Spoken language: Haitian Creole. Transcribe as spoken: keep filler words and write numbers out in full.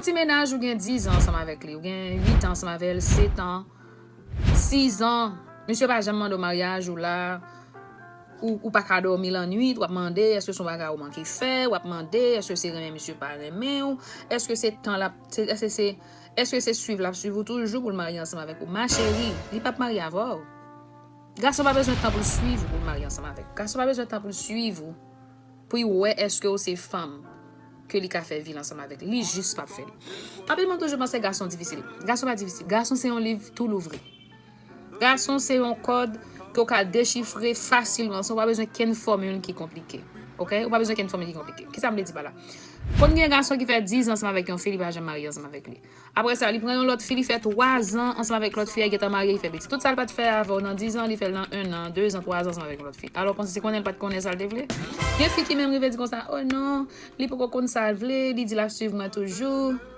Ti mennaj ou gen diz an ansanm avèk li, ou gen uit an ansanm avè l, sèt an, sis an. Misye pa janm mande w maryaj, ou la, ou, ou pa ka dòmi lannwit, w ap mande èske se yon bagay ou manke fè, w ap mande èske se renmen misye pa renmen w, èske se tan l ap, se- èske se, èske se swiv l ap swiv ou toujou pou l marye ansanm avèk ou. Ma chérie, li p ap marye avè w. Gason pa bezwen tan pou l swiv ou pou l marye ansanm avèk ou. Gason pa bezwen tan pou l swiv ou pou l wè èske w se fanm ke li ka fè vi l ansanm avèk li. Li jis p ap fè l. Anpil moun toujou panse gason difisil. Gason pa difisil. Gason se yon liv tou louvri. Gason se yon kòd ke w ka dechifre fasilman san w pa bezwen kenn fòmil ki konplike. Ok? Ou pa bezwen kenn fòmil ki konplike. Kisa m vle di pa la? Konn gen gason ki fè diz an ansanm avèk yon fi, li pa janm marye ansanm avèk li. Apre sa, li pran yon lòt fi, li fè twa zan ansanm avèk lòt fi a, li gentan marye, li fè pitit. Tout sa l pa t fè avè w nan diz an, li fè l nan en an, de zan, twa zan ansanm avèk yon lòt fi. Alò, panse se konnen l pa t konnen sa l te vle? Gen fi ki menm rive di konsa, oh non, li poko konn sa l vle, li di l ap swiv mwen toujou.